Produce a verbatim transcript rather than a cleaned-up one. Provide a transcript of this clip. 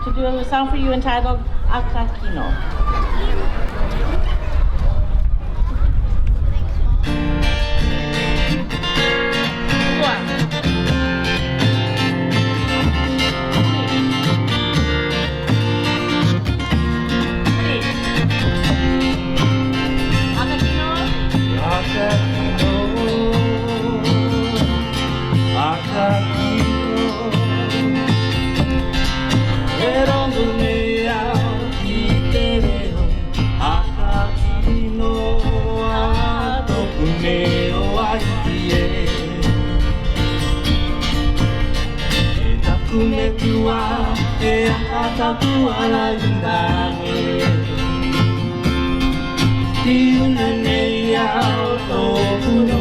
to do a song for you entitled Akakino. Akakino. Akakino. Akakino. E roto nei au i te reo. Akakino, a tōʻu nei ʻohipa ē. E taku metua, e aha taku ara i te rangi. Tiʻa nei au tōʻu